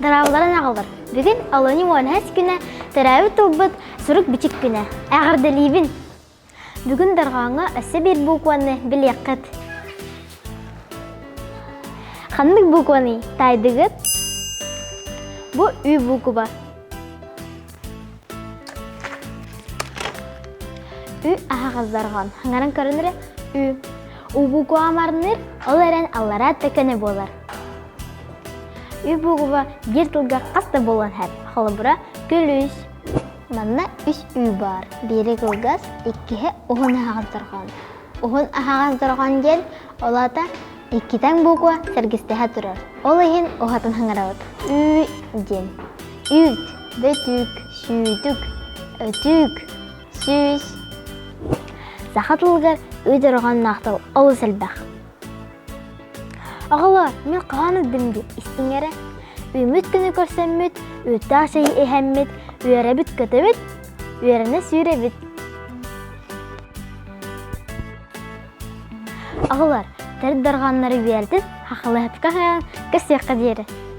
Дорооболорун аҕалар. Бүгүн олунньу уонһас күнэ, төрөөбүт тылбыт сурук-бичик күнэ. Эҕэрдэлиибин! Бүгүн дорҕооҥҥо өссө биир букваны билиэххит. Ханнык букваный таайдыгыт? Бу Ү буква. Ү аһаҕас дорҕоон. Хаҥаран көрөн эрэ Ү. У буква марныр, ол эрэн аллараа тэкэнэ буолар. Ү буква биир тылга хас да буолан иһэр. Холобура, күлүүс. Манна үс ү баар. Биирэ кылгас, иккиһэ уһун аһаҕас дорҕоон. Уһун аһаҕас дорҕоон диэн, ол аата иккитэн буква сэргэстэһэ турар. Ол иһин уһатан хаҥарабыт. Ү диэн. Үүт, бөтүүк, сүүтүк, өтүүк, сүүс. Саха тылыгар ү дорҕоонноох тыл олус элбэх. Оҕолоор, мин хаһан ыддым дии истиҥ эрэ. Үүммүт күнү көрсөммүт, үүттээх чэйи иһэммит, үөрэбит-көтөбүт, үөрэнэ сүүрэбит. Оҕолор, төрүт дорҕооннору үөрэтин, хахалыһапка хаһан көрсүөххэ диэри.